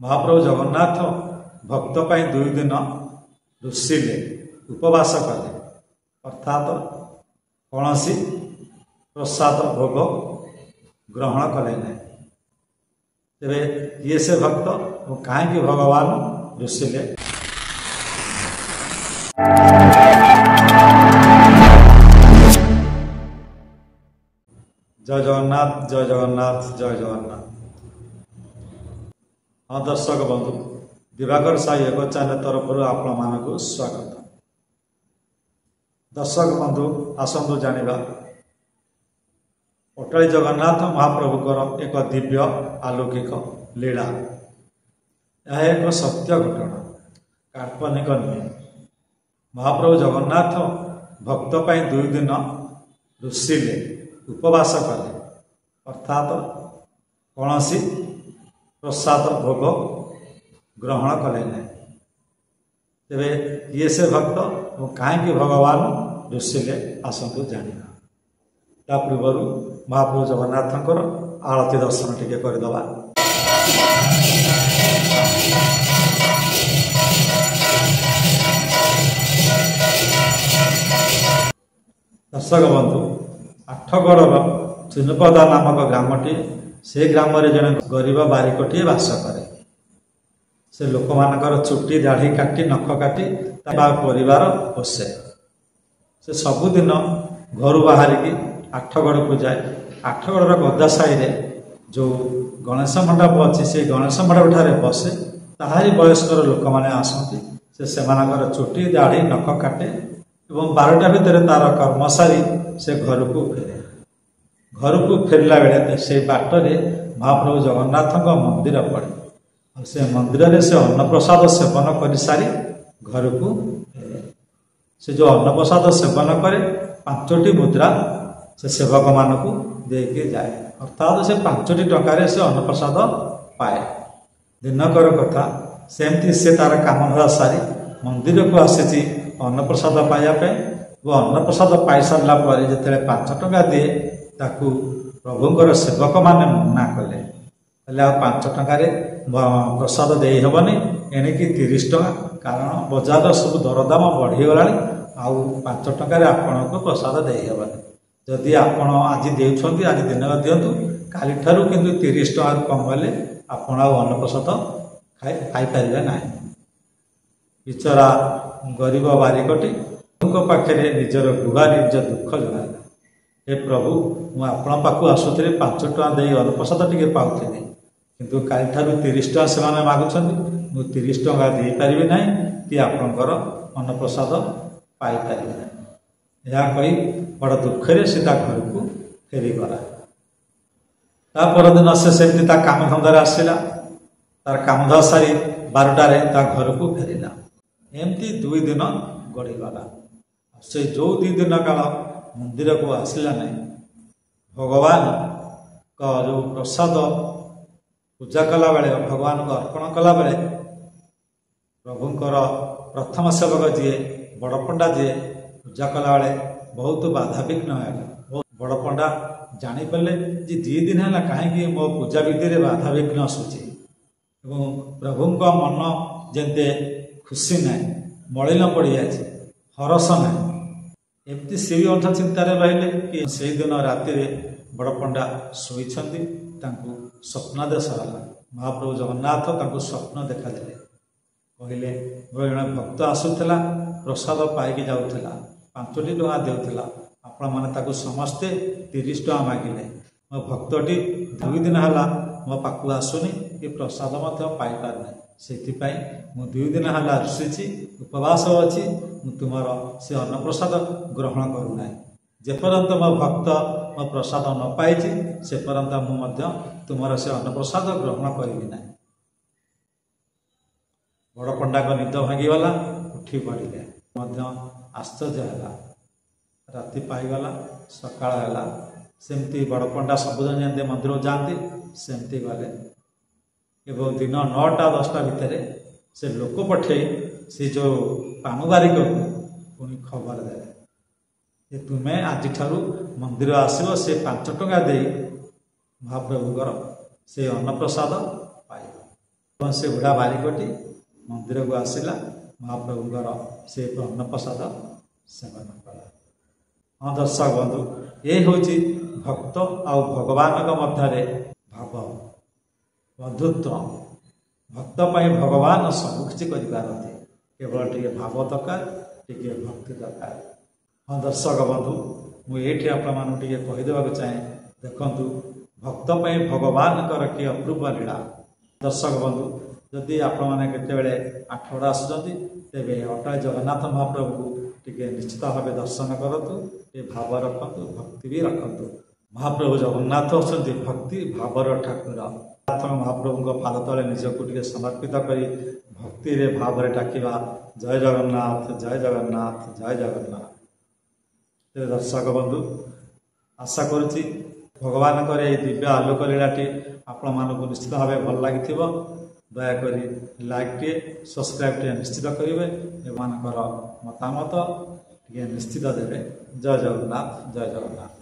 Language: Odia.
ମହାପ୍ରଭୁ ଜଗନ୍ନାଥ ଭକ୍ତ ପାଇଁ 2 ଦିନ ରୁଷିଲେ, ଉପବାସ କଲେ, ଅର୍ଥାତ କୌଣସି ପ୍ରସାଦ ଭୋଗ ଗ୍ରହଣ କଲେ ନାହିଁ। ତେବେ କିଏ ସେ ଭକ୍ତ ଓ କାହିଁକି ଭଗବାନ ରୁଷିଲେ? ଜୟ ଜଗନ୍ନାଥ, ଜୟ ଜଗନ୍ନାଥ, ଜୟ ଜଗନ୍ନାଥ। ହଁ ଦର୍ଶକ ବନ୍ଧୁ, ଦିବାକର ସାହି ଏକ ଚ୍ୟାନେଲ ତରଫରୁ ଆପଣମାନଙ୍କୁ ସ୍ୱାଗତ। ଦର୍ଶକ ବନ୍ଧୁ, ଆସନ୍ତୁ ଜାଣିବା ଅଟାଳି ଜଗନ୍ନାଥ ମହାପ୍ରଭୁଙ୍କର ଏକ ଦିବ୍ୟ ଆଲୌକିକ ଲୀଳା। ଏହା ଏକ ସତ୍ୟ ଘଟଣା, କାଳ୍ପନିକ ନୁହେଁ। ମହାପ୍ରଭୁ ଜଗନ୍ନାଥ ଭକ୍ତ ପାଇଁ 2 ଦିନ ରୁଷିଲେ, ଉପବାସ କଲେ, ଅର୍ଥାତ କୌଣସି ପ୍ରସାଦ ଭୋଗ ଗ୍ରହଣ କଲେ ନାହିଁ। ତେବେ କିଏ ସେ ଭକ୍ତ ଓ କାହିଁକି ଭଗବାନ ରୁଷିଲେ, ଆସନ୍ତୁ ଜାଣିବା। ତା ପୂର୍ବରୁ ମହାପ୍ରଭୁ ଜଗନ୍ନାଥଙ୍କର ଆଳତି ଦର୍ଶନ ଟିକେ କରିଦେବା। ଦର୍ଶକ ବନ୍ଧୁ, ଆଠଗଡ଼ର ଚୁନପଦା ନାମକ ଗ୍ରାମଟି, ସେ ଗ୍ରାମରେ ଜଣେ ଗରିବ ବାରିକଟିଏ ବାସ କରେ। ସେ ଲୋକମାନଙ୍କର ଚୁଟି ଦାଢ଼ି କାଟି, ନଖ କାଟି ତା ପରିବାର ପୋଷେ। ସେ ସବୁଦିନ ଘରୁ ବାହାରିକି ଆଠଗଡ଼କୁ ଯାଏ। ଆଠଗଡ଼ର ଗଦା ସାହିରେ ଯେଉଁ ଗଣେଶ ମଣ୍ଡପ ଅଛି, ସେଇ ଗଣେଶ ମଣ୍ଡପ ଠାରେ ବସେ। ତାହାରି ବୟସ୍କର ଲୋକମାନେ ଆସନ୍ତି, ସେ ସେମାନଙ୍କର ଚୁଟି ଦାଢ଼ି ନଖ କାଟେ ଏବଂ 12ଟା ଭିତରେ ତାର କର୍ମ ସାରି ସେ ଘରକୁ ଫେରେ। ଘରକୁ ଫେରିଲା ବେଳେ ସେଇ ବାଟରେ ମହାପ୍ରଭୁ ଜଗନ୍ନାଥଙ୍କ ମନ୍ଦିର ପଡ଼େ। ଆଉ ସେ ମନ୍ଦିରରେ ସେ ଅନ୍ନପ୍ରସାଦ ସେବନ କରିସାରି ଘରକୁ ଫେରେ। ସେ ଯେଉଁ ଅନ୍ନପ୍ରସାଦ ସେବନ କରେ, 5ଟି ମୁଦ୍ରା ସେ ସେବକମାନଙ୍କୁ ଦେଇକି ଯାଏ, ଅର୍ଥାତ୍ ସେ 5ଟି ଟଙ୍କାରେ ସେ ଅନ୍ନପ୍ରସାଦ ପାଏ। ଦିନକର କଥା, ସେମିତି ସେ ତାର କାମଧନ୍ଦା ସାରି ମନ୍ଦିରକୁ ଆସିଛି ଅନ୍ନପ୍ରସାଦ ପାଇବା ପାଇଁ। ଓ ଅନ୍ନପ୍ରସାଦ ପାଇସାରିଲା ପରେ ଯେତେବେଳେ 5 ଟଙ୍କା ଦିଏ, ତାକୁ ପ୍ରଭୁଙ୍କର ସେବକମାନେ ମନା କଲେ। ହେଲେ ଆଉ 5 ଟଙ୍କାରେ ପ୍ରସାଦ ଦେଇହେବନି, ଏଣିକି 30 ଟଙ୍କା, କାରଣ ବଜାରର ସବୁ ଦରଦାମ ବଢ଼ିଗଲାଣି, ଆଉ 5 ଟଙ୍କାରେ ଆପଣଙ୍କୁ ପ୍ରସାଦ ଦେଇହେବନି। ଯଦି ଆପଣ ଆଜି ଦେଉଛନ୍ତି, ଆଜି ଦିନକ ଦିଅନ୍ତୁ, କାଲିଠାରୁ କିନ୍ତୁ 30 ଟଙ୍କାରୁ କମ୍ ହେଲେ ଆପଣ ଆଉ ଅନ୍ନପ୍ରସାଦ ଖାଇପାରିବେ ନାହିଁ। ବିଚରା ଗରିବ ବାରିକଟି ପ୍ରଭୁଙ୍କ ପାଖରେ ନିଜର ଗୁହାରି, ନିଜ ଦୁଃଖ ଜଣାଇଲା। ହେ ପ୍ରଭୁ, ମୁଁ ଆପଣଙ୍କ ପାଖକୁ ଆସୁଥିଲି, 5 ଟଙ୍କା ଦେଇ ଅନ୍ନପ୍ରସାଦ ଟିକେ ପାଉଥିଲି, କିନ୍ତୁ କାଲିଠାରୁ 30 ଟଙ୍କା ସେମାନେ ମାଗୁଛନ୍ତି, ମୁଁ 30 ଟଙ୍କା ଦେଇପାରିବି ନାହିଁ କି ଆପଣଙ୍କର ଅନ୍ନପ୍ରସାଦ ପାଇପାରିବି ନାହିଁ। ଏହା କହି ବଡ଼ ଦୁଃଖରେ ସେ ତା ଘରକୁ ଫେରିଗଲା। ତା ପରଦିନ ସେ ସେମିତି ତା କାମଧନ୍ଦାରେ ଆସିଲା। ତାର କାମଧନ୍ଦା ସାରି 12ଟାରେ ତା ଘରକୁ ଫେରିଲା। ଏମିତି 2 ଦିନ ଗଡ଼ିଗଲା। ସେ ଯେଉଁ 2 ଦିନ କାଳ ମନ୍ଦିରକୁ ଆସିଲା ନାହିଁ, ଭଗବାନଙ୍କ ଯେଉଁ ପ୍ରସାଦ ପୂଜା କଲାବେଳେ, ଭଗବାନଙ୍କୁ ଅର୍ପଣ କଲାବେଳେ, ପ୍ରଭୁଙ୍କର ପ୍ରଥମ ସେବକ ଯିଏ ବଡ଼ପଣ୍ଡା, ଯିଏ ପୂଜା କଲାବେଳେ ବହୁତ ବାଧାବିଘ୍ନ ହେଲା। ବଡ଼ପଣ୍ଡା ଜାଣିପାରିଲେ ଯେ 2 ଦିନ ହେଲା କାହିଁକି ମୋ ପୂଜା ବିଧିରେ ବାଧାବିଘ୍ନ ଆସୁଛି ଏବଂ ପ୍ରଭୁଙ୍କ ମନ ଯେମିତି ଖୁସି ନାହିଁ, ମଳିନ ପଡ଼ିଯାଇଛି, ହରସ ନାହିଁ। ଏମିତି ସେ ବି ମଧ୍ୟ ଚିନ୍ତାରେ ରହିଲେ କି ସେଇଦିନ ରାତିରେ ବଡ଼ପଣ୍ଡା ଶୋଇଛନ୍ତି, ତାଙ୍କୁ ସ୍ୱପ୍ନାଦେଶ ହେଲା। ମହାପ୍ରଭୁ ଜଗନ୍ନାଥ ତାଙ୍କୁ ସ୍ୱପ୍ନ ଦେଖାଦେଲେ। କହିଲେ, ମୋର ଜଣେ ଭକ୍ତ ଆସୁଥିଲା, ପ୍ରସାଦ ପାଇକି ଯାଉଥିଲା, 5ଟି ଟଙ୍କା ଦେଉଥିଲା, ଆପଣମାନେ ତାକୁ ସମସ୍ତେ 30 ଟଙ୍କା ମାଗିଲେ। ମୋ ଭକ୍ତଟି 2 ଦିନ ହେଲା ମୋ ପାଖକୁ ଆସୁନି କି ପ୍ରସାଦ ମଧ୍ୟ ପାଇପାରୁନି, ସେଥିପାଇଁ ମୁଁ 2 ଦିନ ହେଲା ରୁଷିଛି, ଉପବାସ ଅଛି, ମୁଁ ତୁମର ସେ ଅନ୍ନପ୍ରସାଦ ଗ୍ରହଣ କରୁନାହିଁ। ଯେପର୍ଯ୍ୟନ୍ତ ମୋ ଭକ୍ତ ମୋ ପ୍ରସାଦ ନ ପାଇଛି, ସେ ପର୍ଯ୍ୟନ୍ତ ମୁଁ ମଧ୍ୟ ତୁମର ସେ ଅନ୍ନପ୍ରସାଦ ଗ୍ରହଣ କରିବି ନାହିଁ। ବଡ଼ ପଣ୍ଡାଙ୍କ ନିଦ ଭାଙ୍ଗିଗଲା, ଉଠି ପଡ଼ିଲେ, ମଧ୍ୟ ଆଶ୍ଚର୍ଯ୍ୟ ହେଲା। ରାତି ପାଇଗଲା, ସକାଳ ହେଲା। ସେମିତି ବଡ଼ ପଣ୍ଡା ସବୁଦିନ ଯେମିତି ମନ୍ଦିରକୁ ଯାଆନ୍ତି ସେମିତି ଗଲେ ଏବଂ ଦିନ 9ଟା 10ଟା ଭିତରେ ସେ ଲୋକ ପଠେଇ ସେ ଯେଉଁ ପାଣୁବାରିକକୁ ପୁଣି ଖବର ଦେଲେ ଯେ ତୁମେ ଆଜିଠାରୁ ମନ୍ଦିର ଆସିବ, ସେ 5 ଟଙ୍କା ଦେଇ ମହାପ୍ରଭୁଙ୍କର ସେ ଅନ୍ନପ୍ରସାଦ ପାଇବ। ଏବଂ ସେ ବୁଢ଼ା ବାରିକଟି ମନ୍ଦିରକୁ ଆସିଲା, ମହାପ୍ରଭୁଙ୍କର ସେ ଅନ୍ନପ୍ରସାଦ ସେବନ କଲା। ହଁ ଦର୍ଶକ ବନ୍ଧୁ, ଏ ହେଉଛି ଭକ୍ତ ଆଉ ଭଗବାନଙ୍କ ମଧ୍ୟରେ ଭାବ, ବନ୍ଧୁତ୍ୱ। ଭକ୍ତ ପାଇଁ ଭଗବାନ ସବୁକିଛି କରିପାରନ୍ତି, କେବଳ ଟିକେ ଭାବ ଦରକାର, ଟିକେ ଭକ୍ତି ଦରକାର। ହଁ ଦର୍ଶକ ବନ୍ଧୁ, ମୁଁ ଏଇଠି ଆପଣମାନଙ୍କୁ ଟିକେ କହିଦେବାକୁ ଚାହେଁ, ଦେଖନ୍ତୁ ଭକ୍ତ ପାଇଁ ଭଗବାନଙ୍କର କି ଅପୂର୍ବ ଲୀଳା। ଦର୍ଶକ ବନ୍ଧୁ, ଯଦି ଆପଣମାନେ କେତେବେଳେ ଆଠଗଡ଼ ଆସୁଛନ୍ତି, ତେବେ ଅଟଳ ଜଗନ୍ନାଥ ମହାପ୍ରଭୁକୁ ଟିକେ ନିଶ୍ଚିତ ଭାବେ ଦର୍ଶନ କରନ୍ତୁ, ଟିକେ ଭାବ ରଖନ୍ତୁ, ଭକ୍ତି ବି ରଖନ୍ତୁ। ମହାପ୍ରଭୁ ଜଗନ୍ନାଥ ହେଉଛନ୍ତି ଭକ୍ତି ଭାବର ଠାକୁର। ମହାପ୍ରଭୁଙ୍କ ପାଦ ତଳେ ନିଜକୁ ଟିକେ ସମର୍ପିତ କରି ଭକ୍ତିରେ ଭାବରେ ଡାକିବା, ଜୟ ଜଗନ୍ନାଥ, ଜୟ ଜଗନ୍ନାଥ, ଜୟ ଜଗନ୍ନାଥ। ତେବେ ଦର୍ଶକ ବନ୍ଧୁ, ଆଶା କରୁଛି ଭଗବାନଙ୍କର ଏହି ଦିବ୍ୟ ଆଲୋକ ଲୀଳାଟି ଆପଣମାନଙ୍କୁ ନିଶ୍ଚିତ ଭାବେ ଭଲ ଲାଗିଥିବ। ଦୟାକରି ଲାଇକ୍ଟିଏ, ସବସ୍କ୍ରାଇବ୍ଟିଏ ନିଶ୍ଚିତ କରିବେ, ଏମାନଙ୍କର ମତାମତ ଟିକେ ନିଶ୍ଚିତ ଦେବେ। ଜୟ ଜଗନ୍ନାଥ, ଜୟ ଜଗନ୍ନାଥ।